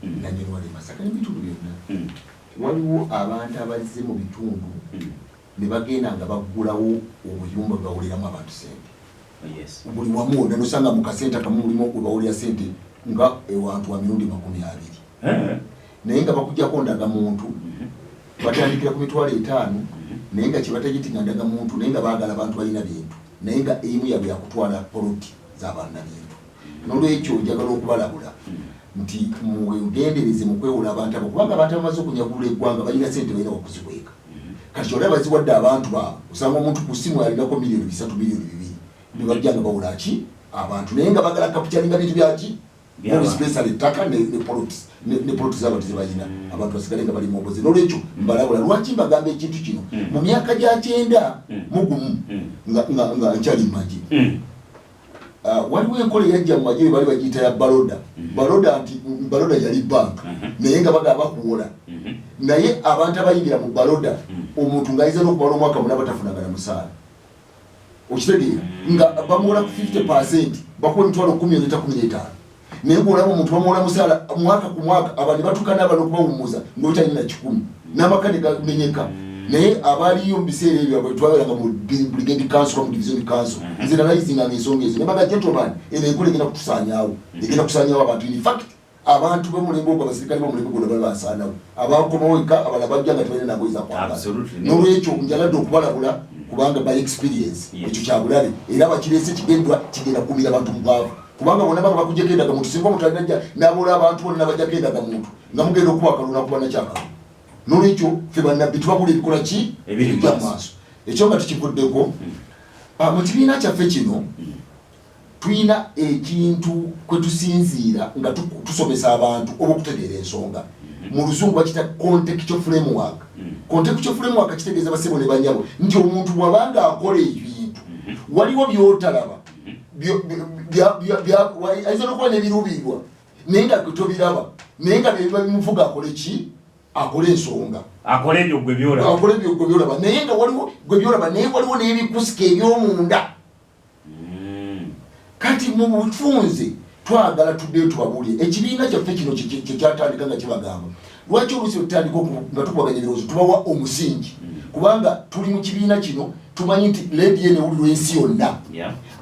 Nanyini wali Masaka n'ebitundu byonna, waliwo abantu abazze mu bitundu ne bagenda nga baggulawo obuyumba bwe bawuliramu abantu sente. Buli wamu wonna nosanga mu kasente akamu mulimu we bawulira sente nga ewantu wa mirundi 20. Naye nga bakuggyako ndagamuntu, batandikira ku 50,000, naye nga kyebategitinga ndagamuntu, naye nga baagala abantu balina bintu, naye nga aim yabwe yakutwala poloti z'abannabintu. Nolwekyo njagala okubalabula nti mugendereze mu kwewola abantu abo, kubanga abantu abamaze okunyagulula eggwanga balina sente, balina wakuzikweka. Kati kyolaba baziwadde abantu baabwe, osanga omuntu ku simu alinako miliyoni 3, miliyoni 2, ne bajja nga bawola ki abantu, naye nga bagala capturinga bintu byaki? Especially ettaka ne poloti z'abantu zebalina, abantu basigale nga bali mu mbuzi. Nolwekyo mbalabula. Lwaki mbagamba ekintu kino? Mu myaka gya 91 nga nkyali mu magye, waliwo enkola eyajja mu magye bali bagiyita ya Baroda. Baroda nti Baroda yali bank, naye nga bagamba bakuwola, naye abantu abayingira mu Baroda, omuntu ng'ayinza n'okumala omwaka mulaba tafunanga na musaala. Okitegeera nga bamuwola ku 50%, bakuwa 100,000, oleta 15, naye ng'olaba omuntu bamuwola musaala mwaka ku mwaka. Aba ne batuuka n'abala okubawummuza ng'otalina 100, n'amaka ne gamenyeka. Naye abaaliyo mu biseera ebyo twabeeranga mu brigade council, mu division council, nze nalayizinga ensonga ezo nebaga, "Gentleman, eno enkola egenda kutusaanyaawo, egenda kusaanyaawo abantu." In fact, abantu b'omulembe ogwo, abaserikale b'omulembe gwonna bali basaanawo, abakomawo eka, abalala bajja nga tebalina nangoye za kwambala. N'olwekyo njagadde okubalabula, kubanga by experience ekyo kyabulabe, era bakireese kigendwa kigenda kukumira abantu mu bwavu, kubanga bonna banga bakujjako endagamuntu. Singa omuntu alinajja n'abola abantu bonna nabajjako endagamuntu, nga mugenda okuba akalulu nakuba nakyakalu. N'olwekyo ffe bannabbi tubabula ebikola ki? Ebiri mu Ebijja mu maaso. maaso. Ekyo nga tukivuddeko, mu kibiina kyaffe kino tulina ekintu kwe tusinziira nga tusomesa abantu oba okutegeera ensonga. Mu Luzungu bakita contextual framework. Contextual framework kitegeeza, basebo ne banyabo, nti omuntu bw'abanga akola ebintu, waliwo byotalaba, ayinza n'okuba n'ebiruubirirwa, naye nga gwe tobiraba, naye nga byebiba bimuvuga akole ki? Akole ensonga. Akole ebyo gwe byolaba. Akole ebyo gwe byolaba, naye nga waliwo gwe byolaba, naye waliwo n'ebikusika ebyomunda. Kati mu bufunze twagala tuddeyo tubabuulire ekibiina kyaffe kino kyekyatandika nga kibagamba. Lwaki oluusi otutandika nga tukubaganya ebirowoozo tubawa omusingi? Kubanga tuli mu kibiina kino, tumanyi nti lediyo eno ewulirwa ensi yonna.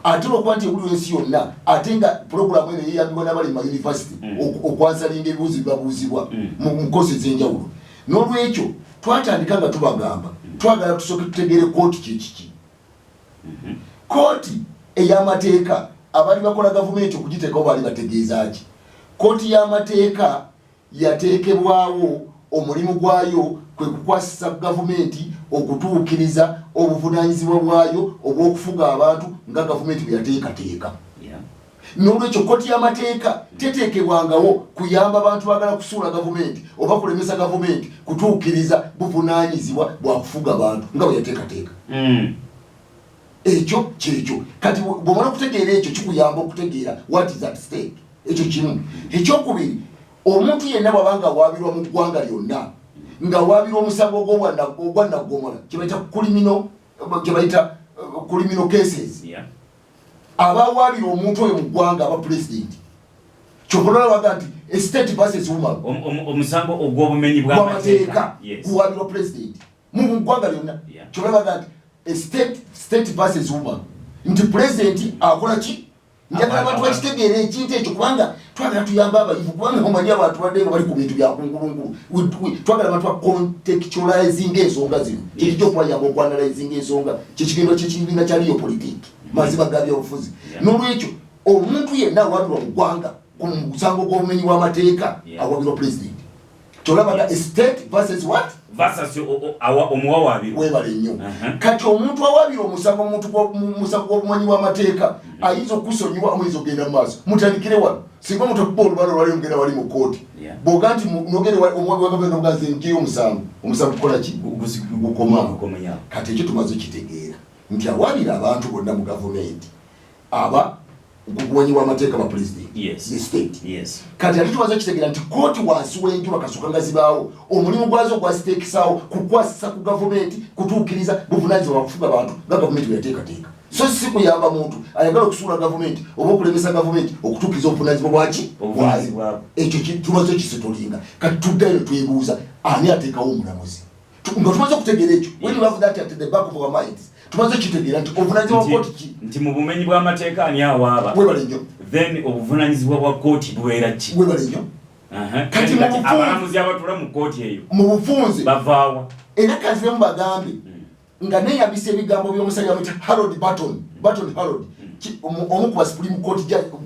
Ate olwokuba nti ewulirwa ensi yonna, ate nga puroguramu eno yeyambibwa n'abali mu mayunivasite okwansalinga ebibuuzo ebibabuuzibwa mu kosi ez'enjawulo, n'olwekyo twatandika nga tubagamba twagala tusooke tutegeere kooti kyekiki. Kooti ey'amateeka, abaali bakola gavumenti okugiteekawo baali bategeeza ki? Kooti y'amateeka yateekebwawo, omulimu gwayo kwe kukwasisa gavumenti okutuukiriza obuvunaanyizibwa bwayo obw'okufuga abantu nga gavumenti bwe yateekateeka. N'olwekyo kooti y'amateeka teteekebwangawo kuyamba bantu baagala kusuula gavumenti oba kulemesa gavumenti kutuukiriza buvunaanyizibwa bwa kufuga bantu nga bwe yateekateeka. Ekyo kyekyo. Kati bw'omala okutegeera ekyo, kikuyamba okutegeera what is at stake. Ekyo kimu. Ekyokubiri, omuntu yenna bw'aba nga awaabirwa mu ggwanga lyonna, ng'awaabirwa omusango ogwannaggomola, kyebayita criminal, kyebayita criminal cases, abawaabira omuntu oyo mu ggwanga aba pulezidenti. Kyova olaba nti state versus woman. Omusango ogw'obumenyi bw'amateeka bw'amateeka guwaabirwa pulezidenti mu ggwanga lyonna. Kyova olabaga nti state versus woman, nti pulezidenti akola ki? Njagala abantu bakitegeera ekintu ekyo, kubanga twagala tuyambe abayivu, kubanga omanyi abantu badde nga bali ku bintu bya kungulungulu. Twagala abantu bacontextualizinga ensonga zino, kyekijja okubayamba okuanalyzinga ensonga. Kyekigendwa kyekibiina kya Realpolitik, mazima ga byabufuzi. N'olwekyo omuntu yenna awabirwa mu ggwanga ku musango gw'obumenyi bw'amateeka, awabirwa pulezidenti. Kyolabaga state versus what? Versus omuwawaabirwa. Webale nnyo. Kati omuntu awabira omusango, omuntu musango gw'obumanyi bw'amateeka, ayinza okusonyiwa, muyinza okugenda mu maaso. Mutandikire wano. Singa omuntu akuba olubala olwali, mugenda wali mu kooti, bw'oga nti nogende omuwabi wa gavumenti noga nze njeyo omusango, omusango kukola ki? Gukomaawo. Gukomaawo. Kati ekyo tumaze okitegeera nti awabira abantu bonna mu gavumenti aba kubumanyi bw'amateeka ba pulezidenti, the state. Kati ate tumaze okitegeera nti kooti wansi w'enjuba kasooka nga zibaawo, omulimu gwazo gwaziteekesaawo kukwasisa ku gavumenti kutuukiriza buvunaanyizibwa bwa kufuga bantu nga gavumenti bwe yateekateeka. So si kuyamba muntu ayagala okusuula gavumenti oba okulemesa gavumenti okutuukiriza obuvunanyizibwa bwaki bwayo. Ekyo tumaze okisettlinga. Kati tuddayo ne twebuuza, ani ateekawo omulamuzi? Nga tumaze okutegeera ekyo, when you have that at the back of our minds, tumaze okitegeera nti obuvunanyizibwa bwa kooti ki? Nti mu bumenyi bw'amateeka ani awaaba? Webale nnyo. Then obuvunanyizibwa bwa kooti bubeera ki? Webale nnyo. Kati abalamuzi abatula mu kooti eyo mu bufunze bavaawa? Era kanziremu bagambe nga neyambisa ebigambo by'omusajja bamuyita Harold Barton, Barton Harold, omu ku ba Supreme Court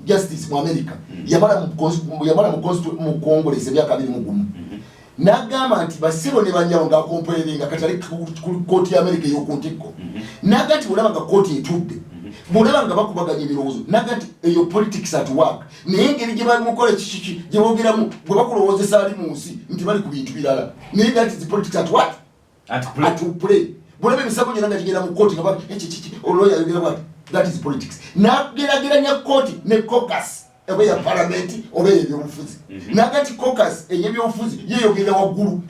Justice mu America. Yamala mu Congress emyaka 21. N'agamba nti basebo ne bannyabo, ng'acomplaininga kati ali ku kooti ya America ey'oku ntikko, n'agamba nti bw'olaba nga kooti etudde, bw'olaba nga bakubaganya ebirowoozo, n'agamba nti eyo politics at work, naye engeri gye bamukola kikiki gye boogeramu bwe bakulowoozesa ali mu nsi nti bali ku bintu birala, naye that is politics at what? At play. At play. Bwolaba emisango gyonna nga gigenda mu kooti nga ekikiki, olwoyo ayogera bwati, that is politics. Nagerageranya kooti ne caucus oba eya palamenti oba ey'ebyobufuzi. Naga nti caucus ey'ebyobufuzi yeyogerera waggulu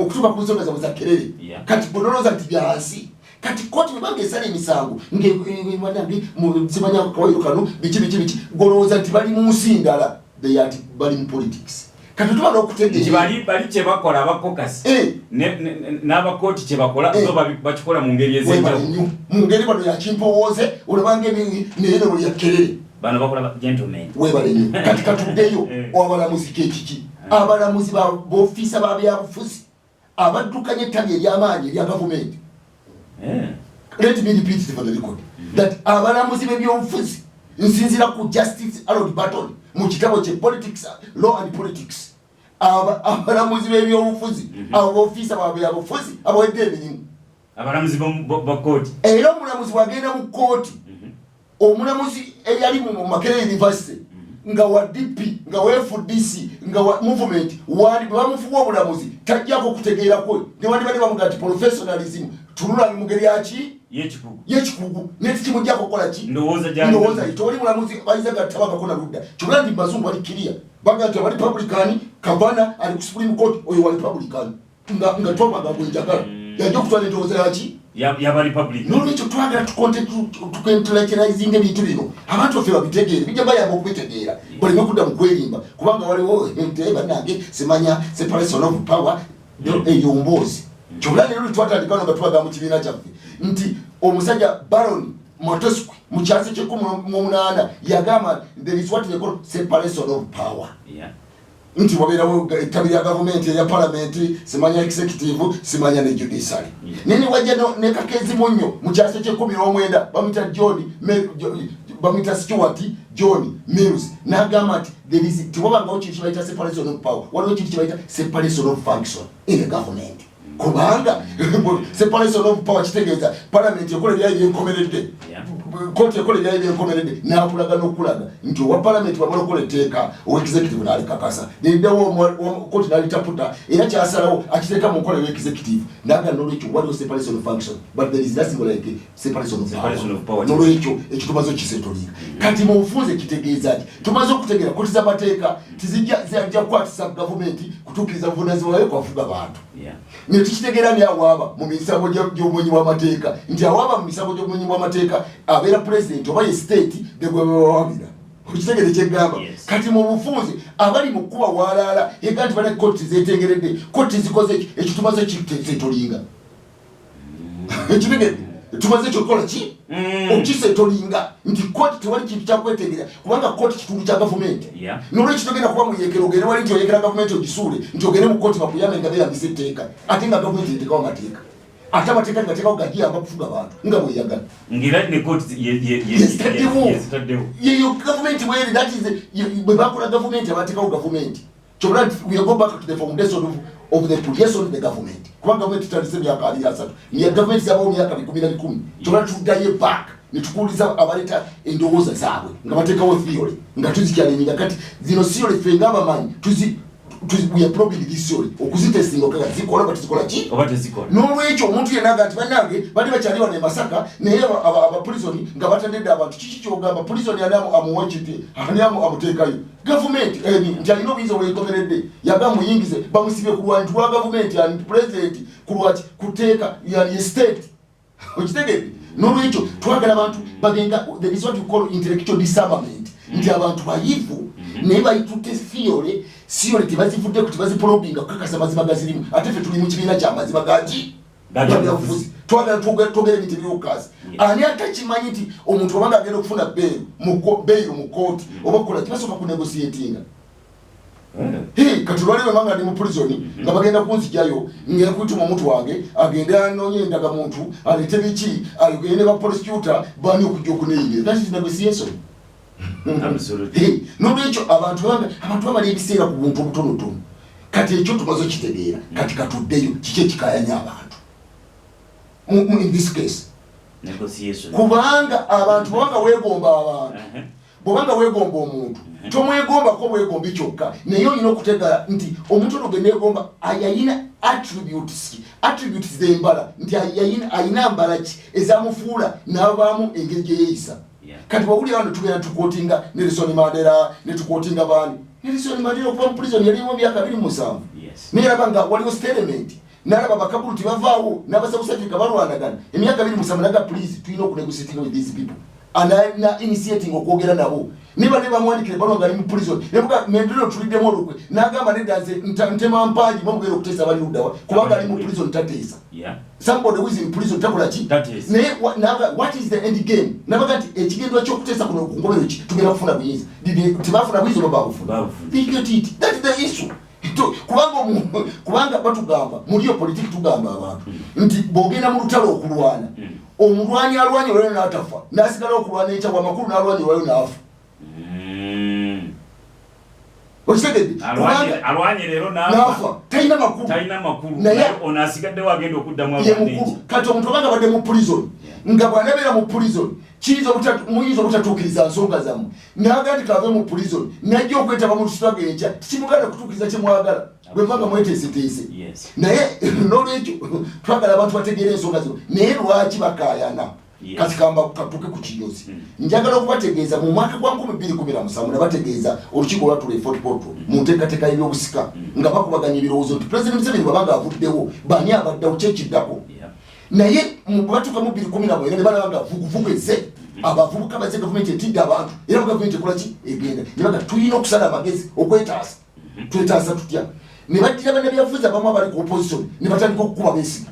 okutuuka ku nsonga zabwe za kerere. Kati bwenolowooza nti byansi, kati kooti bwebanga esala emisango ngebanange simanya kawairo kano biki biki biki, golowooza nti bali mu nsi ndala, they are bali mu politics. Kati tuba nti n'okutegeera bali kyebakola aba caucus n'abakooti kyebakola zo bakikola mu ngeri webale ez'enjawulo. Nnyo mu ngeri bano yakimpowooze olabanga naye no ya kerere. Bano bakola ba gentlemen. Webale nnyo. Kati katuddeyo abalamuzi kekiki? Abalamuzi ba bofiisa ba byabufuzi abaddukanya ettabi ery'amaanyi erya gavumenti. Let me repeat it for the record that abalamuzi b'ebyobufuzi, nsinzira ku Justice Harold Barton mu kitabo kye Politics, Law and Politics, abalamuzi b'ebyobufuzi, abo bofiisa ba byabufuzi abawedde emirimu. Abalamuzi ba kooti. Era omulamuzi bwagenda mu kooti, omulamuzi eyali mu Makerere University nga wa DP, nga wa FDC, nga wa movement wandi, bwe bamufuwa obulamuzi tajjako okutegeera kwe, newandibadde bamuga nti professionalism tunula mu ngeri yaki? Y'ekikugu. Y'ekikugu, naye tikimujjako kukola ki? Ndowooza gy'alina. Ndowooza ye. Tewali mulamuzi bayinza gatabangako na ludda kyobula nti bazungu bali clear, baga nti aba Republican, Kavanaugh ali ku Supreme Court, oyo wa Republican, nga twabaga gwenjagala yajja okutwala endowooza yaki? Yaba Republican. Nolwekyo twagala tuconceptualizinga ebintu bino, abantu baffe babitegeere, bijja bayamba okubitegeera baleme kudda mu kwerimba, kubanga waliwo nte bannange simanya separation of power eyo mboozi. Kyobula leero twatandika no nga tubaga mu kibiina kyaffe nti omusajja Baron Montesquieu mu kyasi kyekumi mu 8 yagamba there is what they call separation of power, nti wabeerawo ettabi lya gavumenti erya palamenti, simanya executive, simanya ne judiciary. Naye newajja ne kakezi munnyo mu kyasa kyekumi n'omwenda, bamuyita John bamuyita Stuart John Mills, n'agamba nti there is tewabangawo kintu kibayita separation of power, waliwo kintu kibayita separation of function in a government, kubanga separation of power kitegeeza palamenti ekola ebyayo byenkomeredde, kooti ekola ebyayo byenkomeredde. Nakulaga n'okulaga nti owa palamenti bamala okukola etteeka, owa executive n'alikakasa, neddawo kooti n'alitaputa, era kyasalawo akiteeka mu nkola ewa executive. Naga nolwekyo waliwo separation of function, but there is nothing like separation of Separation of power. Power. Nolwekyo ekyo tumaze okisettlinga. Kati mu bufunze kitegeeza ki? Tumaze okutegeera kooti z'amateeka tizijja zijja kukwatisa gavumenti kutuukiriza buvunanyizibwa bwayo kwafuga bantu. Ne tukitegeera ni awaaba mu misango gy'obumenyi bw'amateeka, nti awaaba mu misango gy'obumenyi bw'amateeka abeera pulezidenti oba ye state gegwe bawawabira. Okitegere kyegamba? Yes. Kati mu bufunze abali mu kkuba walaala ega nti bana kooti zetengeredde, kooti zikoze eki, ekyo tumaze kisettlinga. Ekitegedde? Tumaze ekyokukola ki? Okisettlinga nti kooti tewali kintu kyakwetegera, kubanga kooti kitundu kya gavumenti. Nolwekyo togenda kuba muyekera ogende wali nti oyekera gavumenti ogisuule, nti ogende mu kooti bakuyambe nga beeyambisa etteeka, ate nga gavumenti yeteekawo amateeka, ate amateeka negateekawo gagiyamba kufuga bantu nga bweyagala. Ng'era ne kooti Yezitaddewo. Yezitaddewo. Yeyo gavumenti bweri, that is bwe bakola gavumenti, abateekawo gavumenti. Kyobula nti we go back to the foundation of the creation of the government, kubanga gavumenti tutandise emyaka 23, niye gavumenti zabawo myaka bikumi na bikumi. Kyobula tuddayo back netukuuliza abaleeta endowooza zaabwe nga bateekawo theory, nga tuzichallenginga. Kati zino theory ffe ng'abamanyi we are probing this theory okuzitestinga okaga zikola oba tezikola ki. Oba tezikola. N'olwekyo omuntu yenna aga nti bannange bali bakyali wano e Masaka, naye abapulisoni nga batadde abantu, kiki kyogamba? Pulisoni ani amuwa ekiti? Ani amuteekayo? Gavumenti nti alina obuyinza obwenkomeredde, yaga muyingize bamusibye ku lwanyi lwa gavumenti, ani? Pulezidenti. Ku lwaki? Kuteeka yani ye state. Okitegedde? N'olwekyo twagala abantu babenga, there is what you call intellectual disarmament, nti abantu bayivu naye bayitutte theory, theory tebazivuddeko, tebaziprobinga kukakasa mazima gazirimu. Ate ffe tuli mu kibiina kya mazima gaki? Gabyabufuzi. Twagala twogere ebintu ebiriwo kazi. Ani atakimanyi nti omuntu obanga agenda okufuna bail mu kooti oba okukola, tibasooka kunegotiatinga? Hey, kati olwaleero nga ndi mu prison, nga bagenda kunzijayo, ngenda kuyituma omuntu wange agende anoonye endagamuntu, aleete biki, ayogere ne ba prosecutor bani okujja okuneyingira. That is negotiation. Absolutely. Hey, n'olwekyo abantu bamala ebiseera ku buntu obutonotono. Kati ekyo tumaze okitegeera. Kati katuddeyo, kiki ekikayanya abantu in this case? Negotiation. Kubanga abantu, bwobanga weegomba abantu, bwobanga weegomba omuntu, tomwegombako bwegombi kyokka, naye olina okutegala nti omuntu ono gwe neegomba ayina attributes ki, attributes zembala nti ayina mbala ki ezamufuula n'abaamu engeri gye yeeyisa. Kati bwowulira wano tugenda tuquotinga Nelson Mandela, ne tuquotinga baani. Nelson Mandela okuva mu prison yalimu emyaka 27. Naye alaba nga waliwo stalemate, nalaba bakabulu tebavaawo n'aba South Africa balwanagana emyaka 27, naga please, tulina okunegotiating with these people. Na initiating okwogera nabo, niba ne bamwandikira ebbaluwa nga ali mu prison, nebuga Mandela tuliddemu olukwe, n'agamba nedda, nze ntema mpangi, mwamugenda okuteesa bali luddawa? Kubanga ali mu prison tateesa. Somebody who is in prison takola ki? Tateesa. Naye naga what is the end game? Nabaga nti ekigendwa ky'okuteesa kuno ku nkomerero ki? Tugenda kufuna buyinza. Tebafuna buyinza oba babufuna? Babufuna. They get it. That is the issue. Kubanga batugamba muri iyo politiki, tugamba abantu nti bw'ogenda mu lutalo okulwana, omulwanyi alwanye olwayo n'atafa, n'asigala okulwana enkya, bwamakulu n'alwanya olwayo n'afa. Okitegedde? Kubanga Alwanye leero n'afa. N'afa talina makulu. Talina makulu. Naye ono asigaddewo agenda okuddamu ye alwane mukulu. enkya. Kati omuntu obanga abadde mu prison, nga bw'anabeera mu prison muyinza obutatuukiriza nsonga zammwe, naga nti kave mu prison najja okwetaba mu struggle enkya, tikimuganda kutuukiriza kyemwagala bwe muba nga mweteeseteese. Naye n'olwekyo twagala abantu bategeera ensonga zino. Naye lwaki bakaayana? Kati kamba katuuke ku kinyozi. Njagala okubategeeza, mu mwaka gwa 2017 nabategeeza olukiiko olwatula e Fort Portal mu nteekateeka y'ebyobusika, nga bakubaganya ebirowoozo nti President Museveni bwabanga avuddewo, bani abaddawo, kyekiddako? Naye batuuka mu 2019 ne balaba nga vuguvugu ezze, abavubuka bazze, gavumenti etidde abantu, era gavumenti ekola ki? Egenda. Ne baga tulina okusala amagezi okwetaasa. Twetaasa tutya? Ne baddira bannabyabufuzi abamu abali ku opposition ne batandika okukuba Besigye.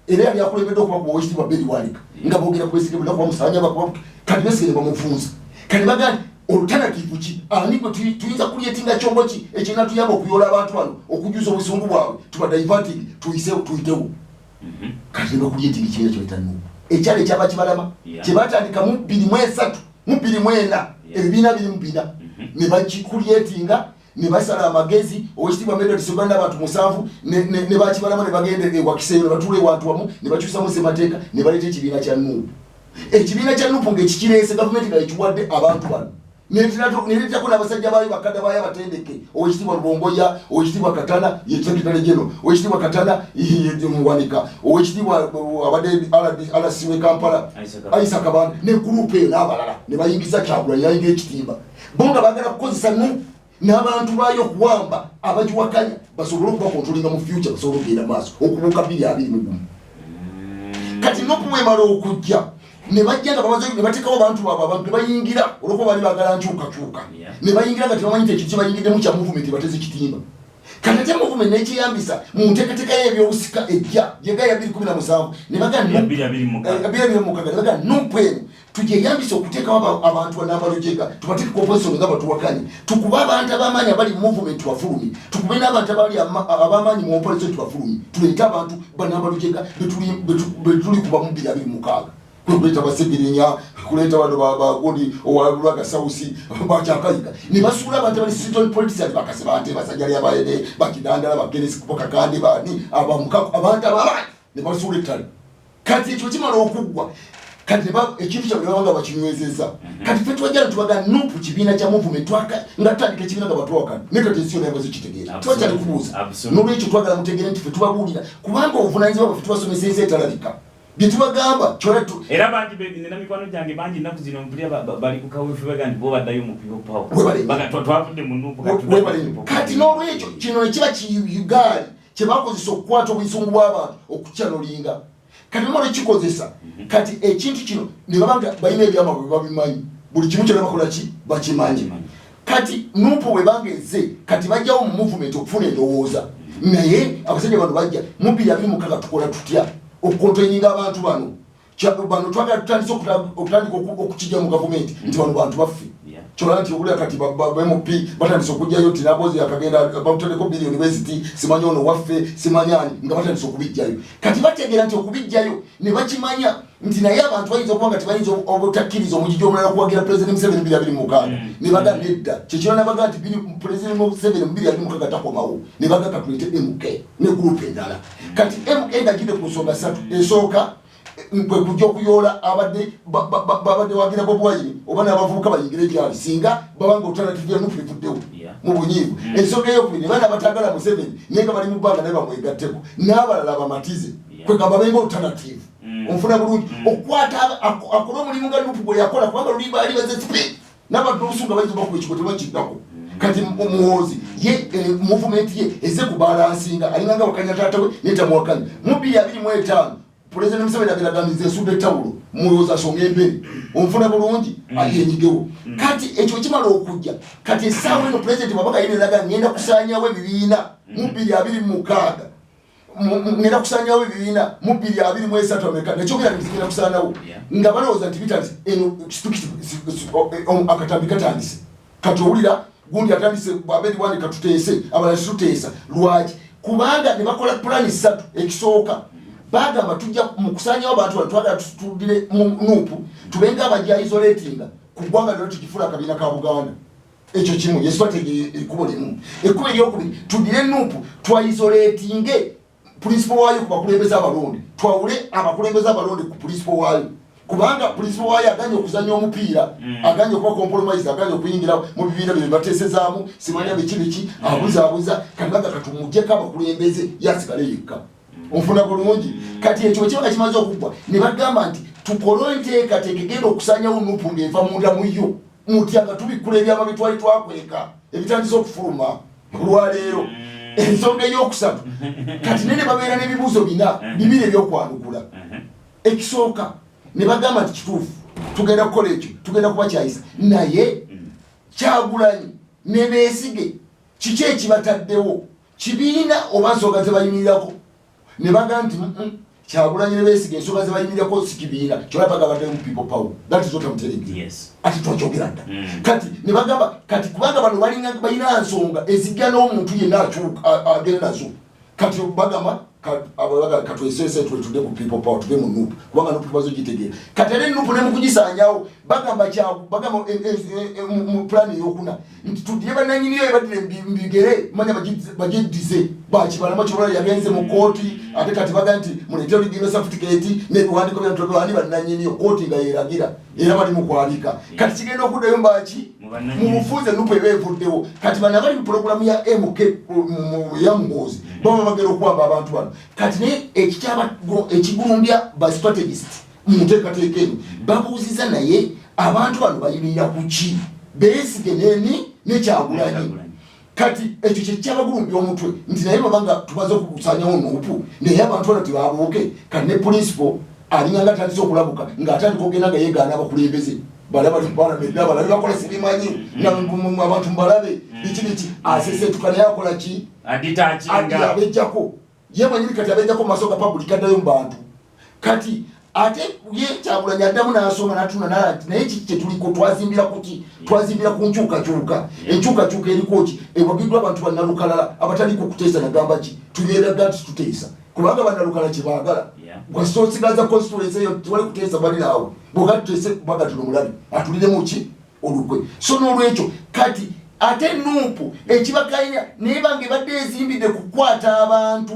Era yali akulembedde okubakuba owekitiibwa Beri Wanika, nga boogera ku Besigye bunaku bamusanya bakuba. Kati Besigye ne bamufunza. Kati bagaa nti alternative ki? Ani gwe tuyinza kucreatinga kyombo ki ekinatuyamba okuyoola abantu bano, okujuza obusungu bwabwe, tuba diverting, tuyise tuyitewo? Kati ne bacreatinga ekibiina kyebayita NUP, ekyalo ekyaba kibalama, kyebatandika mu 2003, mu 2004, ebibiina biri mu bina, ne bakicreatinga ne basala amagezi. Owekitiibwa Medard Sseggona n'abantu musanvu ne bakibalama ne bagenda ewakiseeyo ne batuula ewantu wamu ne bakyusamu ssemateeka ne baleeta ekibiina kya NUP. Ekibiina kya NUP ng'ekikireese, gavumenti nga ekiwadde abantu bano, nereetako n'abasajja baayo, bakadda baayo abatendeke, owekitiibwa Lubongoya, owekitiibwa Katana ye secretary general, owekitiibwa Katana ye muwanika, owekitiibwa abadde RC we Kampala Aisa Aisa Kabanda ne group eyo n'abalala, ne bayingiza Kyagulanyi, yayingira ekitimba. Bo nga baagala kukozesa NUP n'abantu baayo okuwamba abagiwakanya, basobole okubacontrollinga mu future, basobole okugenda maaso okubuuka 2021. Kati NUP bwemala okujja, ne bajja nga bamaze ne bateekawo abantu baabwe, abantu ne bayingira olwokuba baali baagala nkyukakyuka. Ne bayingira nga tebamanyi nti ekintu kye bayingiddemu kya movement, bateze kitimba. Kati ate movement nekyeyambisa mu nteekateeka y'ebyobusika ejja yega ya 2017, ne baga Ya 2026. 2026, ne baga NUP eno tugyeyambisa okuteekawo abantu banambalojega, tubateeke ku opposition nga batuwakanye, tukube abantu ab'amaanyi abali mu movement tubafulumye, tukube n'abantu abali ab'amaanyi mu opposition tubafulumye, tuleete abantu banambalojega betuli kuba mu 2026. Kwe kuleeta Basegirinya, kuleeta bano bagundi owalwaga sausi bakyakayiga, ne basuula abantu abali seasoned politicians, bakase bante basajja lyabaene bakidandala bagenesi kakande bani abamukaku, abantu ababanyi ne basuula ettale. Kati ekyo kimala okuggwa, kati ekintu kyabwe nebaba nga bakinywezezza. Kati fe twajja netubaga NUP kibiina kya movement, nga tutandika ekibiina nga batwawakana, naye kati ensi yonna yamaze kitegeera, tubakyali kubuuza. Nolwekyo twagala mutegeere nti fe tubabuulira kubanga obuvunanyizibwa bwaffe tubasomesa ensi etalabika bye tubagamba kyona Era bangi nina mikwano gyange bangi ennaku zino mpulira bali ku kaweefube baga nti bo baddayo mu People Power. Webale. Baga twavudde mu NUP, kati tuddayo Webale. mu People Power. Kati n'olwekyo kino ekiba kiyugaali kyebakozesa okukwata obusungu bw'abantu okukyanolinga. Kati bamala okikozesa, kati ekintu kino ne baba nga balina ebyama bwe babimanyi, buli kimu kyonna bakola ki, bakimanyi. Kati NUP bwebanga ezze, kati bajjawo mu movement okufuna endowooza, naye abasajja bano bajja mu 2026, tukola tutya okucontaininga abantu bano? Bano twagala tutandise okutandika okukijja mu gavumenti nti bano bantu baffe. Kyolaba nti obulira kati ba MP batandise okugjayo nti Nabozi akagenda bamutereko biliyoni bweziti, simanyi ono waffe, simanyi ani, nga batandise okubijjayo. Kati bategeera nti okubijjayo ne bakimanya nti naye abantu bayinza okuba nga tebayinza obutakkiriza omugigi omulala okuwagira Pulezidenti Museveni 2026. Ne baga nedda, kyekiro nabaga nti Pulezidenti Museveni mu 2026 takomawo. Ne baga katuleete MK ne group endala. Kati MK ngagidde ku nsonga ssatu. Esooka kwe kujja okuyoola abadde babadde wagira Bobi Wine oba n'abavubuka bayingire gyali, singa babanga alternative ya NUP evuddewo mu bunyiivu. Ensonga eyokubiri, ne bana abatagala Museveni naye nga bali mu bbanga naye bamwegatteko n'abalala bamatize, kwegamba benga alternative. Onfuna bulungi? Okukwata akole omulimu nga NUP gwe yakola, kubanga luli baali baze speed n'abantu n'obusunga bayinza obakuba ekigo tebakiddako. Kati Muhoozi ye movement ye eze kubalancinga, alinga nga wakanya taata we naye tamuwakanya. Mu 2025 Pulezidenti Museveni agenda gamba nze nsudde ettawulo, Muhoozi asonga embere. Onfuna bulungi? Ayenyigewo. Kati ekyo kimala okujja, kati essaawa eno pulezidenti bwaba nga yineraga ngenda kusaanyawo ebibiina mu 2026, ngenda kusaanyawo ebibiina mu 2023, ameka nekyogera nti zigenda kusaanawo, nga balowooza nti bitandise eno akatambi katandise. Kati owulira gundi atandise abedi wandi katuteese, abalala situteesa. Lwaki? Kubanga ne bakola pulani ssatu. Ekisooka bagamba tujja mu kusaanyawo abantu bano, twagala tutudire mu NUP tubenga abajja isolatinga ku ggwanga lyonna, tukifuula akabiina ka Buganda. Ekyo kimu, ye strategy, ekkubo limu. Ekkubo eryokubiri, tudire NUP twaisolatinge principal waayo ku bakulembeze abalonde, twawule abakulembeze abalonde ku principal waayo, kubanga principal waayo aganye okuzanya omupiira, aganye okuba compromise, aganye okuyingira mu bibiina bye bateesezaamu, simanya biki biki, abuzaabuza. Kati baga katumugyeko abakulembeze, yasigale yekka. Onfuna bulungi? Kati ekyo bwe kiba nga kimaze okuggwa, ne bagamba nti tukole enteekateeka egenda okusanyawo NUP ng'eva munda mu yo mutya, nga tubikkula ebyama bye twali twakweka ebitandise okufuluma olwaleero. Ensonga eyokusatu, kati nene babeera n'ebibuuzo bina, bibiri ebyokwanukula. Ekisooka ne bagamba nti kituufu tugenda kukola ekyo, tugenda kubakyayisa, naye Kyagulanyi ne Beesige kiki ekibataddewo, kibiina oba nsonga zebayimirirako? Ne bagamba nti Kyagulanyi ne Beesige ensonga zebayimirirako si kibiina. Kyolaba bagabaddeyo mu People Power, that is what I'm telling you. Ati twakyogera dda. Kati ne bagamba kati kubanga bano balina nsonga ezijja n'omuntu yenna akyuka agenda nazo. Kati bagamba katwesese twetudde ku People Power, tuve mu NUP, kubanga NUP tubaze ogitegeera. Kati ate NUP ne mukugisaanyawo bagamba kyagu bagamba mu plan eyokuna nti tuddire bannanyiniyo ebaddire mbigere manya bagiddize bakibalama. Kyobola yagenze mu kooti, ate kati baga nti muleete original certificate n'ebiwandiiko byantobani bannanyiniyo, kooti nga yeragira era bali mu kwabika. Kati kigenda okuddayo mbaki mu bufunze NUP eba evuddewo. Kati bano abali mu pulogulamu ya MK ya Muhoozi baba bagenda okuwamba abantu bano. Kati naye ekigulumbya ba strategist mu nteekateeka eno, babuuziza naye abantu bano bayimirira ku ki, Beesige neni nekyagulanyi? Kati ekyo kyekyabagulumbya omutwe nti naye babanga tumaze okukusanyawo NUP, naye abantu bano tebabuuke. Kati ne principal alinga nga atandise okulabuka, ng'atandika okugenda nga yeegaana abakulembeze bali abali mu palamenti n'abalala bakola sibimanyi, nga abantu mubalabe biki biki, asesetuka naye akola ki? Abejjako ye mwenyini. Kati abejjako mu maaso ga public, addayo mu bantu. Kati ate ye Kyagulanyi addamu n'asoma n'atuna nala nti naye kiki kyetuliko? Twazimbira kuki? Twazimbira ku nkyukakyuka. Enkyukakyuka eriko ki? Ewagiddwa abantu bannalukalala abataliko kuteesa. Nagamba ki? Tunyeraga nti tuteesa kubanga bannalukala kyebaagala. Gwasita osigaza constituency eyo, tewali kuteesa, bali naawe bwoga tuteese kubanga tuno mulabe atuliremu ki olukwe. So n'olwekyo kati ate NUP ekibakayina naye bange ebadde ezimbidde kukwata abantu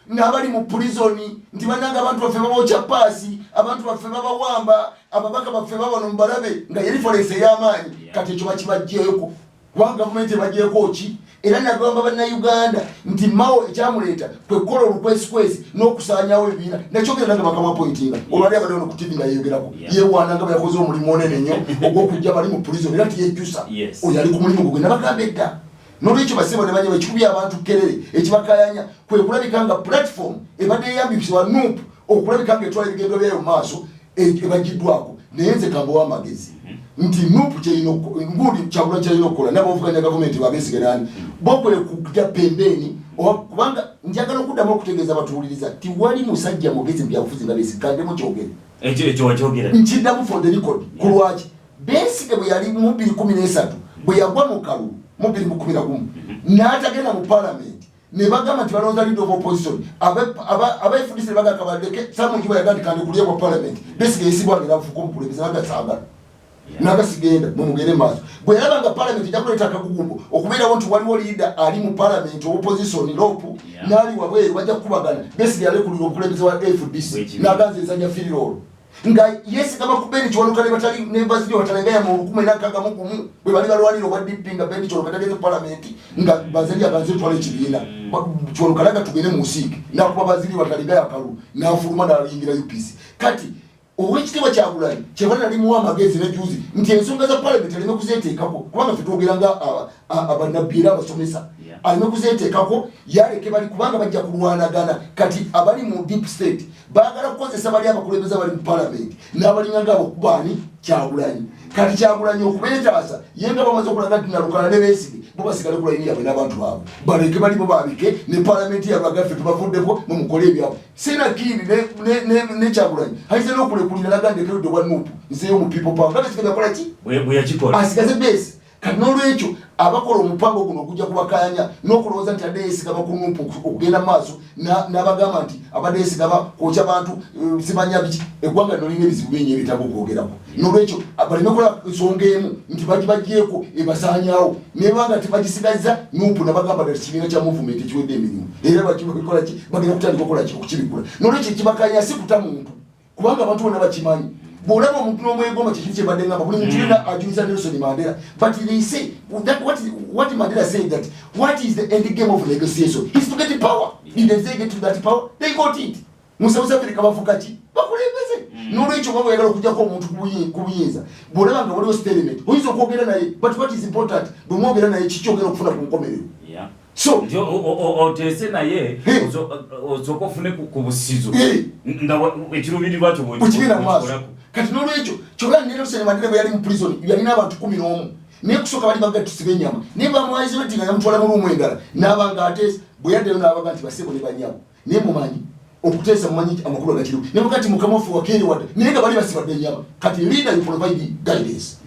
n'abali mu prison, nti bannanga abantu baffe babokya paasi, abantu baffe babawamba, ababaka baffe babano mubalabe, nga ye reference ey'amaanyi. Kati ekyo bakibajjeeko kubanga gavumenti ebagyeko ki? Era nagamba bannayuganda nti Mao ekyamuleeta kwe kukola olukwesikwesi n'okusaanyawo ebibiina. Nekyogera nange bakamwapointinga olwali abadde ono ku TV nga yeyogerako, yewaana nga bwe yakoze omulimu onene nnyo ogw'okujja bali mu prison, era tiyejjusa. Oyo ali ku mulimu gwe gwe nabagamba edda. Nolwekyo basebo ne banyaba, ekikubya abantu kerere ekibakayanya kwe kulabika nga platform ebadde eyambisibwa NUP. Okulabika nga etwala ebigendo byayo mu maaso, ebagiddwako. Naye nze kambawa amagezi nti NUP kyerina, ngundi Kyagulanyi kyerina okukola n'abavuganya gavumenti babeesigerani bokwe kujja pembeeni, kubanga njagala okuddamu okutegeeza batuwuliriza, tiwali musajja mugezi mu byabufuzi nga Besigye. Kandemu kyogere. Ekyo wakyogera. Nkiddamu for the record. Ku lwaki Besigye bwe yali mu 2013, bwe yagwa mu kalulu mu 2011 n'atagenda mu palamenti, ne bagamba nti balonda leader of opposition, aba FDC ne bagamba kabaleke. Samujiba yaga nti kandi kulya bwa parliament, Besigye yesibwa ngera afuuka omukulembeze, naga saagala, naga sigenda, mumugende maaso. Bwe yalaba nga parliament ejja kuleeta akagugumbo okubeerawo nti waliwo leader ali mu parliament opposition LOP n'ali wabweru, bajja kukubagana, Besigye yalekulira obukulembeze wa FDC. Bw'ekibiina. Naganza ezanya free role nga yesigama ku Ben Kiwanuka ne batali ne Bazilio Bataringaya mu 1961 bwe bali balwanira obwa DP, nga Ben Kiwanuka tageze parliament, nga Bazilio aganze twala ekibiina. Kiwanuka naga tugende mu nsiike, nakuba Bazilio Bataringaya akalulu, n'afuluma n'ayingira UPC. Kati Owekitiibwa Kyagulanyi kyebali nalimuwa amagezi ne juzi nti ensonga za parliament aleme kuzeteekako, kubanga ffe twogera nga abannabbi era abasomesa. Aleme kuzeteekako, yaleke bali, kubanga bajja kulwanagana. Kati abali mu deep state baagala kukozesa bali abakulembeze abali mu parliament n'abalinga nga abokubaani Kyagulanyi. Kati Kyagulanyi okubeetaasa ye nga bamaze okulaga nti nalukala ne Besigye, bo basigale ku layini yabwe n'abantu baabwe, baleke bali bo babike ne palamenti yabwe, agaffe tubavuddeko, mumukole ebyabwe. Senakiri ne Kyagulanyi ayinza n'okulekulira naga ndekeredde obwa NUP, nzeeyo mu People Power, nga Besigye yakola ki? Bwe yakikola. Asigaze base. Kati n'olwekyo abakola omupango guno ogujja kubakayanya n'okulowooza nti adde yeesigama ku NUP okugenda mu maaso, n'abagamba nti abadde yeesigama kwokya bantu, simanya biki. Eggwanga lino lirina ebizibu bingi ebyetaaga okwogerako. N'olwekyo baleme kola nsonga emu nti bagibagyeko ebasaanyaawo, nebanga tebagisigazza NUP, nabagamba ddala kibiina kya movement ekiwedde emirimu, era bakikola ki, bagenda kutandika okukola ki, okukibikula. N'olwekyo ekibakanya si kuta muntu, kubanga abantu bonna bakimanyi. Bw'olaba omuntu n'omwegomba, kyekintu kyebadde ngamba buli muntu yenna ajuliza Nelson Mandela. But they say that what Mandela said, that what is the end game of negotiation is to get power. Did they get to that power? They got it. Mu South Africa bafuka ki? Bakulembeze. N'olwekyo oba bweyagala okugjako omuntu ku buyinza, bw'olaba nga waliwo stalemate, oyinza okwogera naye, but what is important, bwe mwogera naye, kikyogera okufuna ku nkomerero? So Nti oteese naye, osooka ofune ku busizo nga ekiruubirirwa kyo bwekigenda mu maaso. Kati n'olwekyo kyolaba Nelson Mandela bwe yali mu prison, yalina abantu 11, naye kusooka bali baga tusibe ennyama, naye bamwayize nga yamutwala mu room endala, n'aba nga ateesa. Bwe yaddayo n'abaga nti basebo ne banyabo, naye mumanyi okuteesa, mumanyi amakulu agakiriwo, naye mugati mukama waffe wakeerewadde, naye nga bali basibadde ennyama. Kati leader, you provide guidance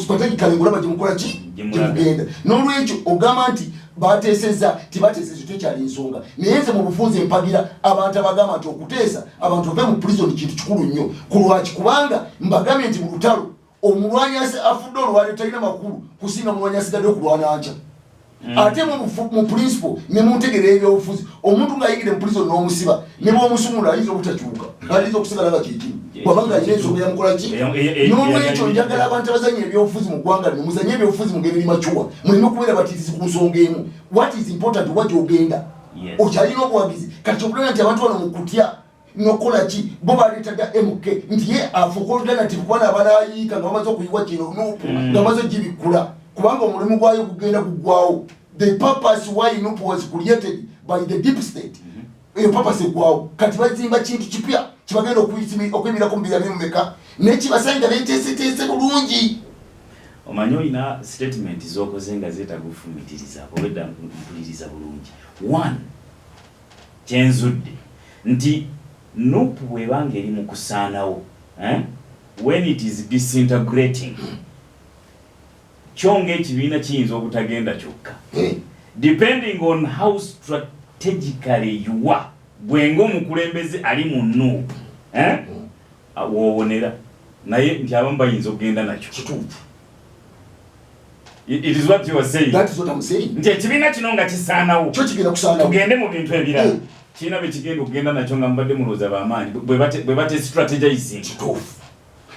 strategically, ngolaba gyemukola ki, gyemugenda. N'olwekyo ogamba nti bateeseza, tibateeseza, tekyali nsonga. Naye nze mu bufunze mpagira abantu abagamba nti okuteesa abantu bave mu prison kintu kikulu nnyo. Ku lwaki? Kubanga mbagambye nti mu lutalo omulwanyi afudde olwaliro talina makulu kusinga mulwanyi asigadde okulwana nkya. Ate mu principle ne mu ntegera ebyobufuzi, omuntu ng'ayingire mu prison n'omusiba, ne bw'omusumula ayinza obutakyuka, ayinza okusigala nga kyekimu, bwabanga alina ensonga yamukola ki. N'olwekyo njagala abantu abazanya ebyobufuzi mu ggwanga lino, muzanye ebyobufuzi mu ngeri eri mature, muleme kubeera batiitizi ku nsonga emu. What is important, wa gy'ogenda, okyalina obuwagizi. Kati kyokulaba nti abantu bano mu kutya nokukola ki, bo baleetaga MK nti ye afuuka alternative, kubana abanayiika nga bamaze okuyiwa kino NUP, nga bamaze ogibikkula, kubanga omulimu gwayo gugenda guggwawo. The purpose why NUP was created by the deep state, eyo purpose eggwawo. Kati bazimba kintu kipya kibagenda okuyimirako mu 20 mumeka, naye kibasanga beteeseteese bulungi. Omanyi olina statement zokoze nga zeetaaga okufumitiriza, obwedda mpuliriza bulungi. One, kyenzudde nti NUP bw'ebanga eri mu kusaanawo, eh? When it is disintegrating, kyo ng'ekibiina kiyinza obutagenda kyokka, depending on how strategically you are, gwe ng'omukulembeze ali mu NUP, eh? Woowonera naye nti abamu bayinza okugenda nakyo. Kituufu. It is what you are saying. That is what I'm saying. Nti ekibiina kino nga kisaanawo, kyo kigenda kusaanawo, tugende mu bintu ebirala, kirina bye kigenda okugenda nakyo nga mubadde mulowooza bamaanyi bwe bate strategizing. Kituufu.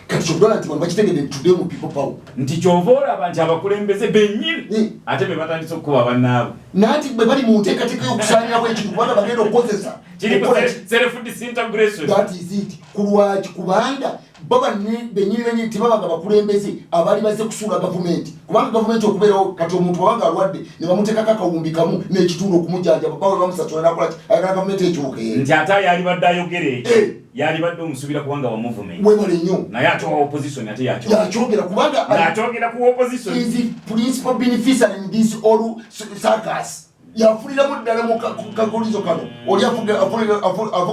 Kati kyokudala nti bano bakitegedde nti tuddeyo mu People Power. Nti kyova olaba nti abakulembeze bennyini ate be batandise okukuba bannaabwe. Nanti bwe bali mu nteekateeka y'okusaanyawo ekintu, kubanga bagenda okukozesa kiri ku okukola ki? Self disintegration. That is it. Ku lwaki? Kubanga bo bennyini bennyini tebabanga bakulembeze abaali bazze kusuula gavumenti, kubanga gavumenti okubeerawo kati omuntu wabanga alwadde ne bamuteekako akawumbi kamu n'ekitundu okumujjanjaba, bawe bamusasula, nakola ki? Ayagala gavumenti ekyuke. Nti ate ayalibadde ayogera ekyo. Yalibadde omusuubira kubanga wa movement. Webale nnyo. Naye ate wa opposition ate yakyogera. Yakyogera kubanga Ng'akyogera ku opposition. Is the principal beneficiary in this all circus. Yafuniramu ddala mu kakulizo kano. Oli afuga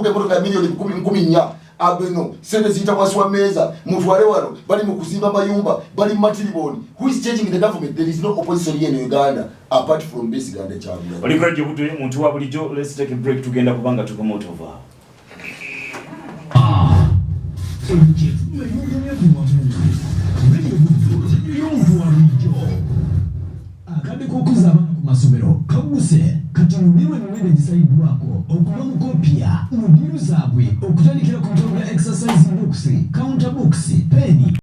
emmotoka ya miliyoni 14,000. Abeno sente ziyita wansi wa mmeeza, mutwale wano, bali mu kuzimba mayumba, bali mu matiriboni. Who is changing the government? There is no opposition here in Uganda apart from Besigye and Kyagulanyi. Oli ku Radio Buddu, muntu wa bulijjo. Let's take a break, tugenda kubanga tukoma otovaawo. Radio Buddu, y'omuntu wa bulijjo. Akadde k'okuzza abaana ku masomero kagguse. Kati nyumirwa emiwendo egisaliddwako okuva mu kopya mu ddiiru zaabwe, okutandikira ku bitabo bya exercise books, counter books, peni.